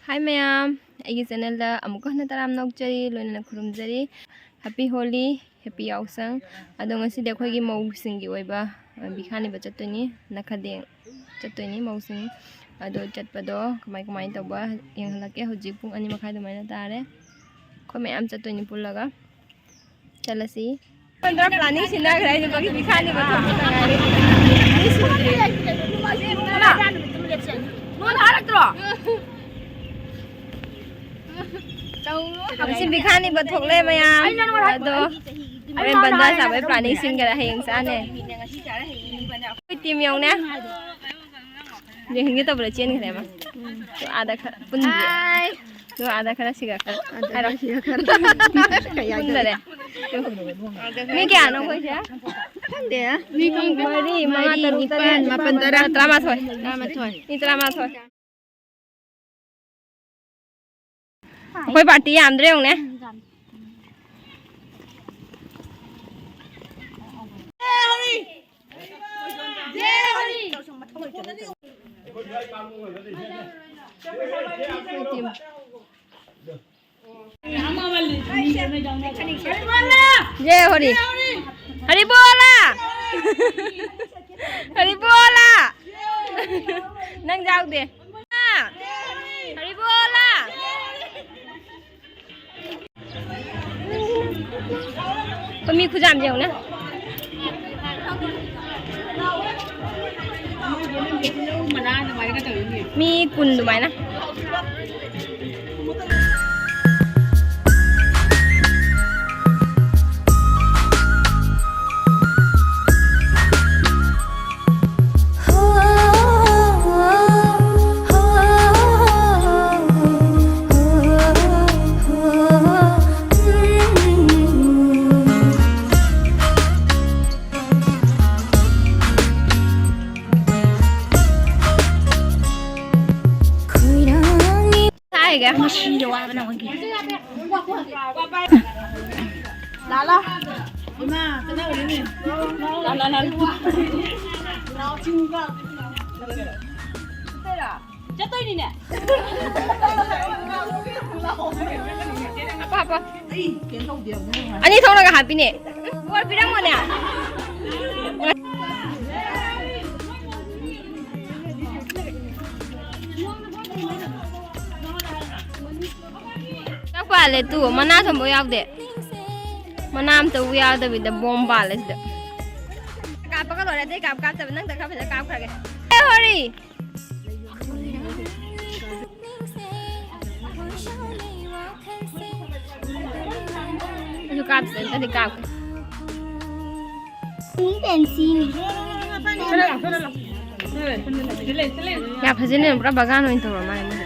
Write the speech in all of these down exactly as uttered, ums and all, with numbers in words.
ꯍꯥꯏ ꯃꯌꯥꯝ, ꯑꯩꯒꯤ ꯆꯦꯅꯦꯜꯗ ꯑꯃꯨꯛꯀ ꯍꯟꯅ ꯇꯔꯥꯝꯅ ꯑꯣꯛꯆꯔꯤ, ꯂꯣꯏꯅꯅ ꯈꯨꯔꯨꯝꯖꯔꯤ꯫ Happy Holi, Happy ꯌꯥꯎꯁꯪ꯫ ꯑꯗꯣ ꯉꯁꯤꯗꯤ ꯑꯩꯈꯣꯏꯒꯤ ꯃꯧꯁꯤꯡꯒꯤ ꯑꯣꯏꯕ, ꯑ, ꯕꯤꯈꯥꯅꯤꯕ ꯆꯠꯇꯣꯏꯅꯤ, ꯅꯈꯗꯦꯡ ꯆꯠꯇꯣꯏꯅꯤ ꯃꯧꯁꯤꯡ꯫ ꯑꯗꯣ ꯆꯠꯄꯗꯣ ꯀꯃꯥꯏ ꯀꯃꯥꯏꯅ ꯇꯧꯕ ꯌꯦꯡꯍꯜꯂꯛꯀꯦ꯫ ꯍꯧꯖꯤꯛ ꯄꯨꯡ ꯑꯅꯤ ꯃꯈꯥꯏ ꯑꯗꯨꯃꯥꯏꯅ ꯇꯥꯔꯦ꯫ ꯑꯩꯈꯣꯏ ꯃꯌꯥꯝ ꯆꯠꯇꯣꯏꯅꯤ ꯄꯨꯜꯂꯒ꯫ ꯆꯠꯂꯁꯤ꯫ ꯄꯟꯗ꯭ꯔ planning ꯁꯤꯟꯅꯈ꯭ꯔꯦ, ꯑꯩꯁꯦ ꯃꯥꯒꯤ ꯕꯤꯈꯥꯅꯤꯕ ꯊꯣꯛꯄꯗ ꯉꯥꯏꯔꯤ꯫ ꯃꯤ ꯁꯨꯗ꯭ꯔꯤ꯫ ꯅꯣꯟ ꯍꯥꯏꯔꯛꯇ꯭ꯔꯣ? ꯉꯁꯤ ꯕꯤꯈꯥꯅꯤꯕ ꯊꯣꯛꯂꯦ ꯃꯌꯥꯝ꯫ ꯑꯗꯣ ꯍꯣꯔꯦꯟ ꯕꯟꯗꯥ ꯆꯥꯕꯩ planning ꯁꯤꯟꯈꯔꯦ, ꯍꯌꯦꯡ ꯆꯥꯅꯦ꯫ ꯑꯩꯈꯣꯏ team ꯌꯧꯅꯦ꯫ ꯌꯦꯡꯍꯟꯒꯦ ꯇꯧꯕꯗ ꯆꯦꯟꯈ꯭ꯔꯦ ꯑꯃ꯫ ꯑꯗꯣ ꯑꯥꯗ ꯈꯔ ꯄꯨꯟꯗ꯭ꯔꯤ꯫ ꯑꯗꯣ ꯑꯥꯗ ꯈꯔ ꯁꯤꯒ ꯈꯔ꯫ ꯑꯥꯗ ꯍꯥꯏꯔꯣ꯫ ꯈꯔ ꯁꯤꯒ ꯈꯔ꯫ ꯀꯌꯥ ꯄꯨꯟꯗꯔꯦ꯫ ꯃꯤ ꯀꯌꯥꯅꯣ ꯑꯩꯈꯣꯏꯁꯦ? ꯈꯪꯗꯦ꯫ ꯃꯤ ꯃꯔꯤ, ꯃꯉꯥ, ꯃꯔꯤ, ꯇꯔꯨꯛ, ꯅꯤꯄꯥꯟ, ꯇꯔꯦꯠ, ꯃꯥꯄꯟ, ꯇꯔꯥ꯫ ꯇꯔꯥꯃꯥꯊꯣꯏ꯫ ꯇꯔꯥꯃꯥꯊꯣꯏ꯫ ꯃꯤ ꯇꯔꯥꯃꯥꯊꯣꯏ꯫ ꯑꯩꯈꯣꯏ party ꯌꯥꯝꯗ꯭ꯔꯦ ꯌꯦꯡꯉꯨꯅꯦ꯫ जय होरी। हरि बोला। हरि बोला। ꯅꯪ ꯌꯥꯎꯗꯦ꯫ ꯍꯔꯤꯕꯣꯂꯥ! ꯑꯩꯈꯣꯏ ꯃꯤ ꯈꯨꯌꯥꯝ ꯌꯦꯡꯉꯨꯅꯦ꯫ ꯃꯤ ꯀꯨꯟ ꯑꯗꯨꯃꯥꯏꯅ꯫ ꯁꯥꯏꯒ꯫ ꯃꯁꯤꯗ ꯋꯥꯕꯅ ꯑꯃꯒꯤ꯫ ꯂꯥ ꯂꯥ꯫ ꯂꯥ ꯂꯥ ꯂꯥ꯫ ꯆꯠꯇꯣꯏꯅꯤꯅꯦ꯫ ꯍꯥꯞꯄꯣ, ꯍꯥꯞꯄꯣ꯫ ꯑꯩ ꯀꯩꯅꯣ ꯇꯧꯗꯦ, ꯑꯃꯨꯛ ꯍꯥꯏ꯫ ꯑꯅꯤ ꯊꯣꯛꯅꯒ ꯍꯥꯞꯄꯤꯅꯦ꯫ ꯎꯝ, ꯄꯣꯠ ꯄꯤꯔꯝꯃꯣꯅꯦ꯫ ꯆꯥꯛ ꯄꯥꯜꯂꯦ ꯇꯨ, ꯃꯅꯥ ꯊꯣꯡꯕ ꯌꯥꯎꯗꯦ꯫ ꯃꯅꯥ ꯑꯝꯇ ꯌꯥꯎꯗꯕꯤꯗ ꯕꯣꯝ ꯄꯥꯜꯂꯦ ꯁꯤꯗ꯫ ꯀꯥꯞꯄꯒ ꯂꯣꯏꯔꯦ, ꯑꯇꯩ ꯀꯥꯞ ꯀꯥꯞꯇꯕ꯫ ꯅꯪ ꯈꯔ ꯐꯖꯅ ꯀꯥꯞꯈ꯭ꯔꯒꯦ꯫ ꯑꯦ, ꯍꯣꯔꯤ! ꯑꯩꯁꯨ ꯀꯥꯞꯁꯦ, ꯑꯝꯇꯗꯤ ꯀꯥꯞꯀꯦ꯫ ꯌꯥꯝ ꯐꯖꯅ ꯄꯨꯔꯥ ꯕꯒꯥꯟ ꯑꯣꯏꯅ ꯇꯧꯔ ꯃꯥꯜꯂꯦ ꯃꯣꯏꯁꯦ꯫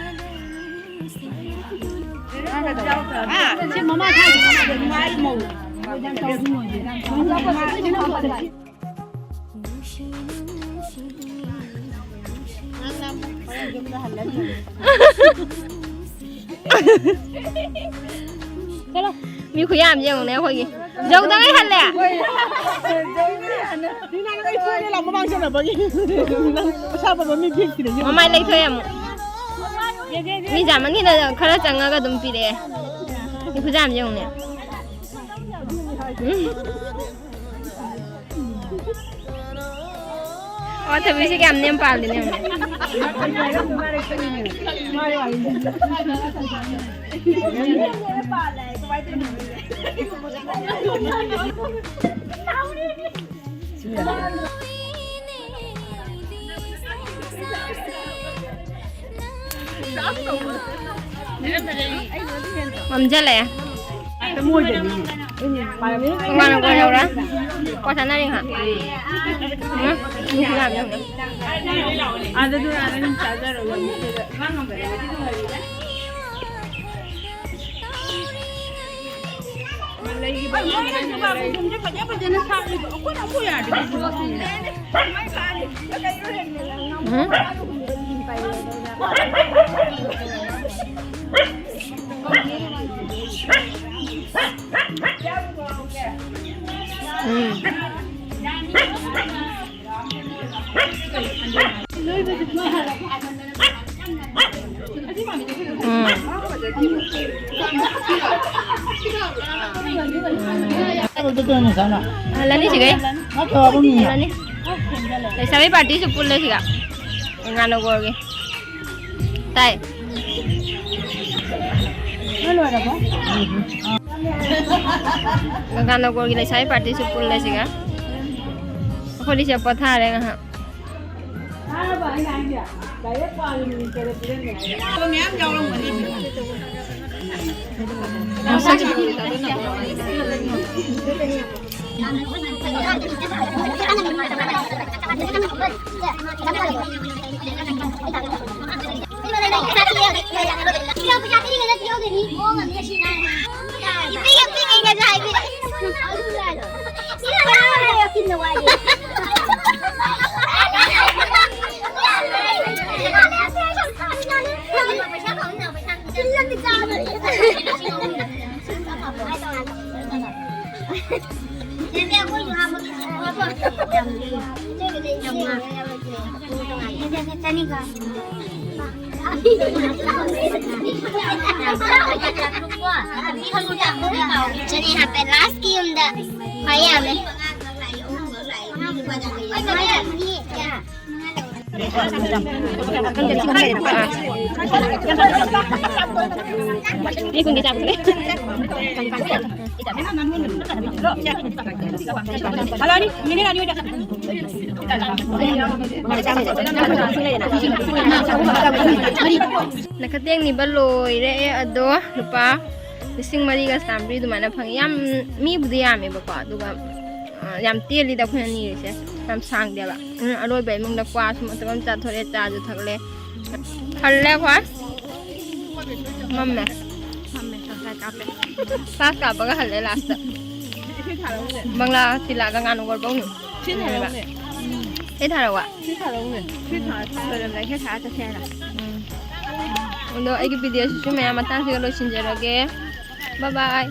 ꯆꯠꯂꯣ꯫ ꯃꯤ ꯈꯨꯌꯥꯝ ꯌꯦꯡꯉꯨꯅꯦ ꯑꯩꯈꯣꯏꯒꯤ꯫ ꯖꯧꯗꯉꯩ ꯍꯜꯂꯦ꯫ ꯃꯃꯥꯡ ꯆꯠꯅꯕꯒꯤ꯫ ꯅꯪ ꯄꯩꯁꯥ ꯄꯥꯏꯕ ꯃꯤ ꯕꯦꯛ ꯊꯤꯔ ꯌꯦꯡꯉꯨ꯫ ꯃꯃꯥꯏ ꯂꯩꯊꯣꯛꯑꯦ ꯑꯃꯨꯛ꯫ ꯃꯤ ꯌꯥꯝꯃꯟꯈꯤꯗ ꯈꯔ ꯆꯪꯉꯒ ꯑꯗꯨꯝ ꯄꯤꯔꯛꯑꯦ꯫ ꯃꯤ ꯈꯨꯌꯥꯝ ꯌꯦꯡꯉꯨꯅꯦ꯫ ꯎꯝ꯫ ꯑꯣ, ꯊꯕꯤꯁꯦ ꯀꯌꯥꯝ ꯅꯦꯝ ꯄꯥꯜꯂꯤꯅꯦ ꯌꯦꯡꯉꯨꯅꯦ꯫ ꯃꯝꯁꯤꯜꯂꯛꯑꯦ꯫ ꯇꯣꯉꯥꯟꯅ ꯀꯣꯟ ꯂꯧꯔ? ꯀꯣꯟ ꯁꯥꯟꯅꯔꯤ ꯉꯥꯏꯍꯥꯛ꯫ ꯎꯝ? ꯑꯗꯨ ꯑꯗꯨꯝ ꯆꯥꯖꯔꯣ꯫ ꯍꯜꯂꯅꯤ ꯁꯤꯒꯩ꯫ ꯍꯜꯂꯅꯤ꯫ ꯂꯩꯁꯥꯕꯤ ꯄꯥꯔꯇꯤꯁꯨ ꯄꯨꯜꯂꯦ ꯁꯤꯒ꯫ ꯉꯥꯅꯨꯒꯣꯔꯒꯤ꯫ ꯇꯥꯏ꯫ ꯒꯥꯅꯣꯒꯣꯔꯒꯤ ꯂꯩꯁꯥꯕꯤ ꯄꯥꯔꯇꯤꯁꯨ ꯄꯨꯜꯂꯦ ꯁꯤꯒ꯫ ꯑꯩꯈꯣꯏꯗꯤ ꯁꯤꯗ ꯄꯣꯊꯥꯔꯦ ꯉꯥꯏꯍꯥꯛ꯫ ꯆꯅꯤ ꯍꯥꯞꯄꯦ ꯂꯥꯁꯀꯤ ꯌꯨꯝꯗ꯫ ꯍꯣꯏ, ꯌꯥꯝꯃꯦ꯫ ꯅꯈꯇꯦꯡꯅꯤꯕ ꯂꯣꯏꯔꯦ ꯑꯗꯣ ꯂꯨꯄꯥ ꯂꯤꯁꯤꯡ ꯃꯔꯤꯒ ꯆꯥꯝꯃꯔꯤ ꯑꯗꯨꯃꯥꯏꯅ ꯐꯪꯉꯤ꯫ ꯌꯥꯝ ꯃꯤꯕꯨꯗꯤ ꯌꯥꯝꯃꯦꯕꯀꯣ, ꯑꯗꯨꯒ ꯑ, ꯌꯥꯝ ꯇꯦꯜꯂꯤꯗ ꯑꯩꯈꯣꯏꯅ ꯅꯤꯔꯤꯁꯦ꯫ ꯌꯥꯝ ꯁꯥꯡꯗꯦꯕ꯫ ꯎꯝ, ꯑꯔꯣꯏꯕ ꯏꯃꯨꯡꯗ ꯀ꯭ꯋꯥꯁꯨ ꯃꯇꯝ ꯑꯃ ꯆꯥꯊꯣꯔꯛꯑꯦ, ꯆꯥꯁꯨ ꯊꯛꯂꯦ꯫ ꯍꯜꯂꯦ ꯑꯩꯈꯣꯏ꯫ ꯃꯝꯃꯦ꯫ ꯃꯝꯃꯦ, ꯇꯪꯈꯥꯏ ꯀꯥꯞꯄꯦ꯫ ꯐ꯭ꯂꯥꯁ ꯀꯥꯞꯄꯒ ꯍꯜꯂꯦ ꯂꯥꯁꯇ꯫ ꯏꯁꯩ ꯊꯥꯔꯛꯎꯅꯦ꯫ ꯕꯪꯂꯥ ꯇꯤꯂꯥꯒ ꯉꯥꯅꯨ ꯀꯣꯔꯕꯧꯅꯤ꯫ ꯁꯤ ꯊꯥꯔꯛꯎꯅꯦ꯫ ꯏꯁꯩ ꯊꯥꯔꯛꯑꯣ? ꯁꯤ ꯊꯥꯔꯛꯎꯅꯦ꯫ ꯁꯤ ꯊꯥꯔ ꯊꯥꯔꯝꯗꯥꯏ ꯏꯁꯩ ꯊꯥꯔ ꯆꯠꯁꯦ ꯍꯥꯏꯔꯣ? ꯎꯝ꯫ ꯑꯗꯣ ꯑꯩꯒꯤ ꯚꯤꯗꯤꯑꯣꯁꯤꯁꯨ ꯃꯌꯥꯝ ꯃꯇꯥꯡꯁꯤꯒ ꯂꯣꯏꯁꯤꯟꯖꯔꯒꯦ꯫ ꯕꯥꯏ ꯕꯥꯏ꯫